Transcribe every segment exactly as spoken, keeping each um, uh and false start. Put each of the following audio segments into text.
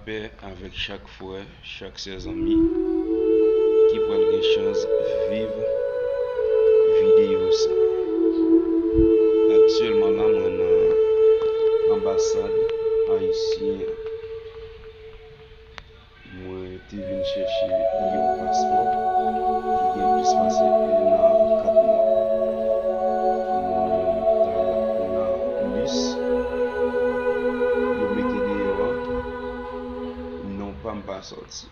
Lapè avèk chak frè, chak sè, zanmi ki pral gen chans viv videyo sa. Aktyèlman la, mwen nan anbasad ayisyen an. Mwen te vin chèche yon paspò ki gen plis pase enn an kat mwa. Mwen t al nan lis yo mete deyò a, non pa m pa sòti.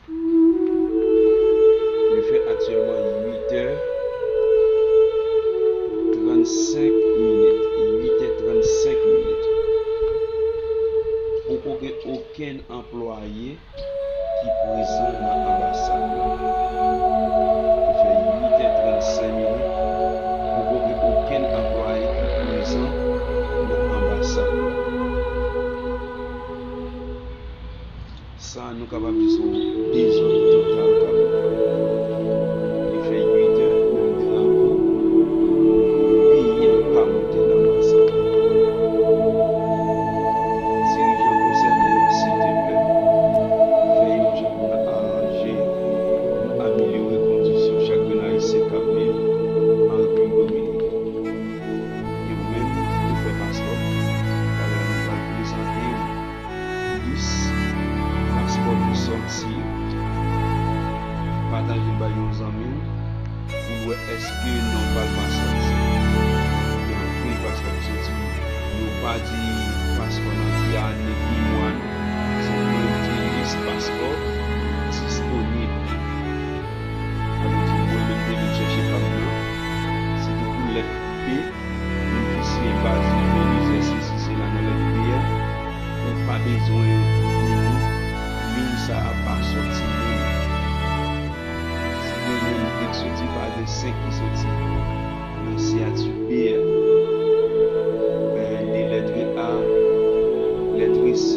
Li fè aktyèlman uit è trannsenk minit. Uit è trannsenk minit. Poko gen okenn anplwaye ki prezan nan anbasad la. Li fè uit è trannsenk minit, poko gen okenn anplwaye ki prezan nan anbasad la. Sa, nou kapab di se yon dezòd total k ap fèt. Li fè uit è, menm drapo peyi a pa monte nan anbasad la. Dirijan konsène yo, silteplè, fè yon jan pou n aranje, pou n amelyore kondisyon chak grenn Ayisyen k ap viv an Repiblik Dominikèn. E ou menm ki te fè paspò, talè nou pral prezante w lis paspò ki sòti yo. Pataje l bay yon zanmi w pou l wè èske non pa l pa sòti. Gen anpil paspò ki sòti. Yo pa di paspò nan ki ane, ki mwa, non. Senpleman yo di lis paspò disponib. Sa vle di mwen menm te vin chèche pa m nan, se te pou lèt B. Moun ki siyen baz li, Belize, si, si se la nan lèt B a, ou pa bezwen li, liy sa a pa sòti menm. Si de liy ki sòti, pa gen senk ki sòti nan siyati B a. Men de lèt A, lèt C,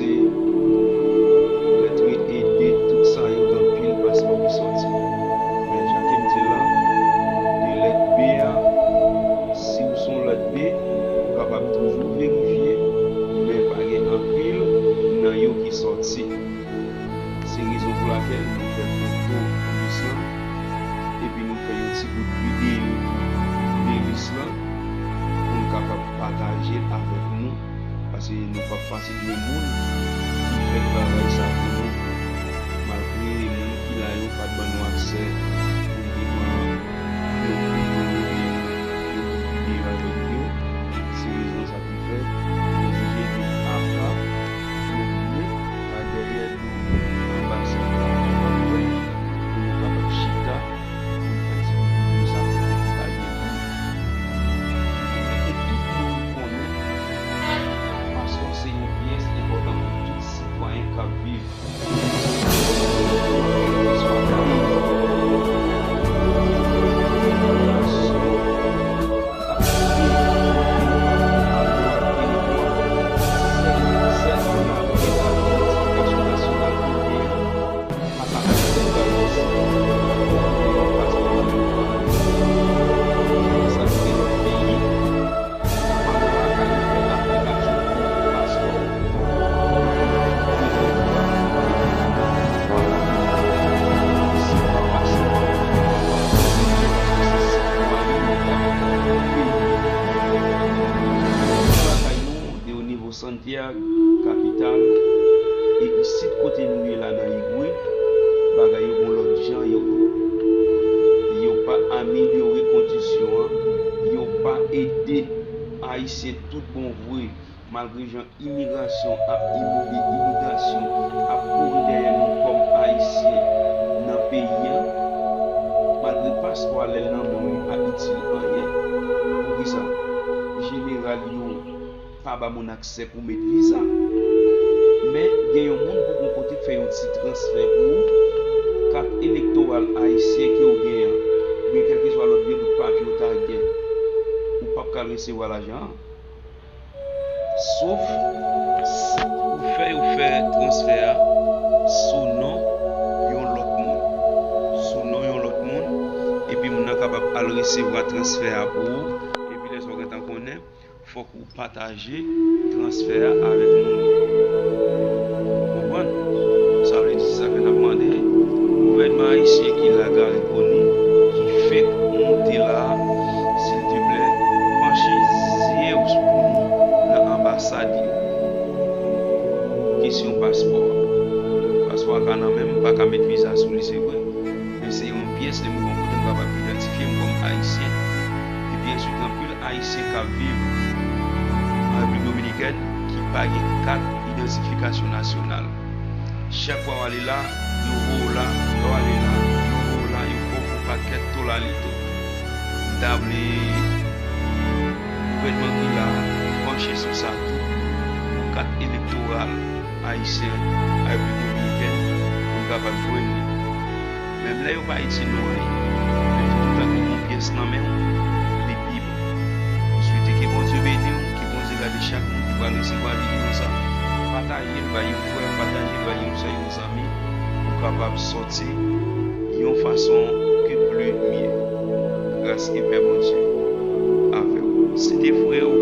lèt E, D, tout sa yo gen anpil paspò ki sòti. Men jan ke m di l la, de lèt B a, si w se yon lèt B, ou kapab toujou verifye, men pa gen anpil nan yo ki sòti. Se rezon pou lakèl nou fè foto lis lan, epi nou fè yon ti bout videyo tou de lis lan, pou n kapab pataje l avèk nou, paske nou p ap pase jwenn moun ki fè travay sa pou nou. Malgre moun ki la yo pa t ban nou aksè pou n te pran yon foto oubyen yon bout videyo avèk yo, se rezon sa ki fè nou oblije viv apa, nou bliye pa dèyè anbasad la, pou nou kapab chita, pou n fè ti videyo sa pou nou pa gen pou nou mete tout moun konnen paspò se yon pyès enpòtan pou tout sitwayen k ap viv. Santiago, kapital, e isit kote nou ye la nan Higüey, bagay yo gon lòt jan yo ye. Yo pa amelyore kondisyon an, yo pa ede Ayisyen tout bon vre, malgre jan imigrasyon ap imile imigrasyon, ap kouri dèyè nou kòm Ayisyen nan peyi a, malgre paspò a lè l nan men w li pa itil anyen. Poukisa? Jeneral yo pa ba moun aksè pou met viza. Men, gen yon moun pou gon kote k fè yon ti transfè pou ou, kat elektoral ayisyen ke w gen an, oubyen kèlkeswa lòt vye bout papye w ta gen, ou p ap ka al resevwa lajan an. Sof si ou fè yo fè transfè a sou non yon lòt moun. Sou non yon lòt moun, epi moun nan kapab al resevwa transfè a pou ou, epi lè sa w gentan konnen, fòk ou pataje transfè a avèk moun nan. Ou konprann? Sa fè n ap mande gouvènman ayisyen ki la Garry Conille, ki fenk monte la a, silteplè, panche zye w pou nou nan anbasad yo. Kesyon paspò a. Paspò a ka nan men m, m pa ka met viza sou li, se vre. Men se yon pyès, lè m rive yon kote, m kapab idantifye m kòm ayisyen. Epi answit, gen anpil ayisyen k ap viv an Repiblik Dominikèn ki pa gen kat idantifikasyon nasyonal. Chak fwa w ale la, yo voye w la, lè w ale la, yo voye w la, yo fè w fè yon pakèt tolale tou. M ta vle gouvènman ki la a panche sou sa tou, pou kat elektoral ayisyen a Repiblik Dominikèn, pou n kapab jwenn li. Menm lè yo pa itil nou anyen, men toutotan ke w gen yon pyès nan men w, li pi bon. M swete ke Bondye beni w, ke Bondye gade chak moun ki pral resevwa videyo sa. Pataje l bay yon frè, pataje l bay yon sè, yon zanmi, pou w kapab sòti yon fason ke pli mye. Gras e pè Bondye avè w. Se te frè w